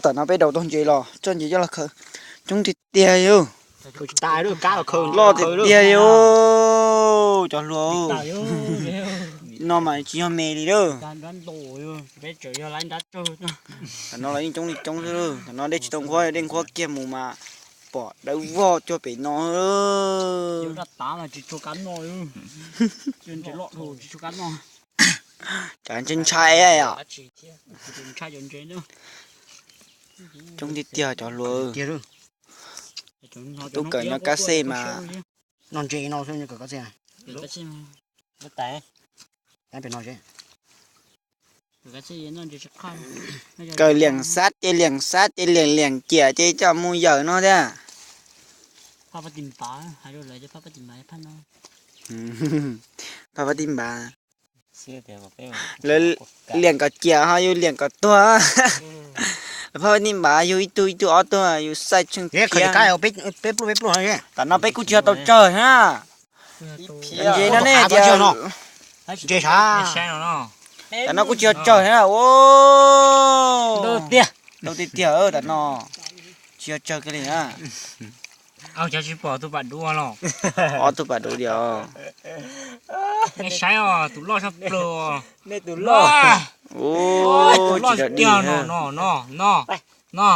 Tam no peb daus tau ntses los txoj ntses coj los khaws. Coob tiag tiag yus. Loj tiag tiag yus, cov hluas. No mas tsis yog me li lawm. Tam no los yeej coob li coob xwb. Tam no dej tsis tau nqhuab, dej nqhuab kiag mus mas pom dawb vog cuag pem no. Tsam ntshai ntshai os. Coob tiag tiag cov hluas. Tub kawm nyob kab xej mas. No ntses no xwb, kawm kab xej. Kawm liam xab ces liam xab ces liam liam ciam ces coj mus yawm no thiab. Phaj pab tij npav. Lawv liam kom ciam ho yus liam kom tuag. Phaj pab tij npav yug ib tug ib tug ob tug yus xaij tsheej thiab. Tam no peb kuj tsis yog tau tsawg na. Ntses no ne tias, tam no kuj tsis yog tsawg na. Ntau tiag tiag tam no, tsis yog tsawg kiag li na. Cov tsis pom tus pam duv los. Ob tug pam duv diam. Nej saib os, tus loj sab plaws. Nej tus loj. Tus loj tiag no, no, no, no, no.